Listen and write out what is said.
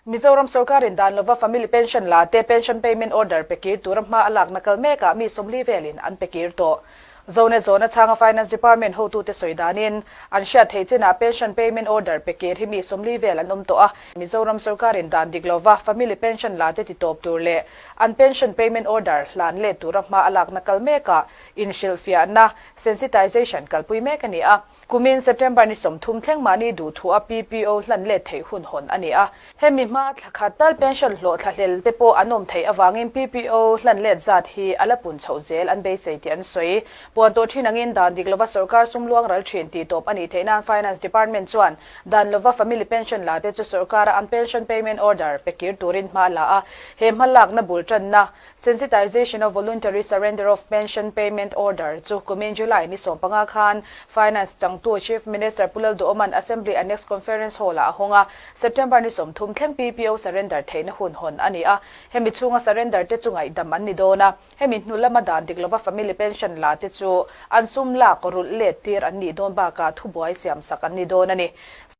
Mizoram sorkarin dan lova family pension la te pension payment order pe kir tura hma a lakna kal mekah mi 40 velin an pe kir tawh. Zonet zawhna chhanga Finance Department hotute sawi danin, an hriat theih chinah pension payment order pe kir hi mi 40 vel an awm tawh a. Mizoram sorkarin dan dik lova family pension la te titawp tur leh an pension payment order hlan let tura hma a lakna kal mekah inhrilhfiahna, sensitization, kalpui mek a ni a. Kumin September ni 30 thleng mahni duhthu a PPO hlan let theih hun hawn a ni a. Hemi hma thla khat tal pension hlawh thla hlel te pawh an awm theih avangin PPO hlan let zat hi a la pun chhoh zel an beisei tih an sawi. Puan tawh thin angin dan dik lova sorkar sum luang ral thin tih tawp a nih theih nan Finance Department chuan dan lova family pension la te chu sorkara an pension payment order pe kir turin hma a la a. He hma lakna bul tanna Sensitization of Voluntary Surrender of Pension Payment Order chu kumin July ni 15 khan Finance changtu Chief Minister Pu Lalduhoma'n Assembly Annex Conference Hall-ah a hawng a, September ni 30 thleng PPO surrender theihna hun hawn a ni a. Hemi chhunga surrender te chu ngaihdam an ni dawn a, hemi hnu lama dan dik lova family pension la te chu an sum lak rulh let tir an nih dawn bakah thubuai siamsak an ni dawn a ni.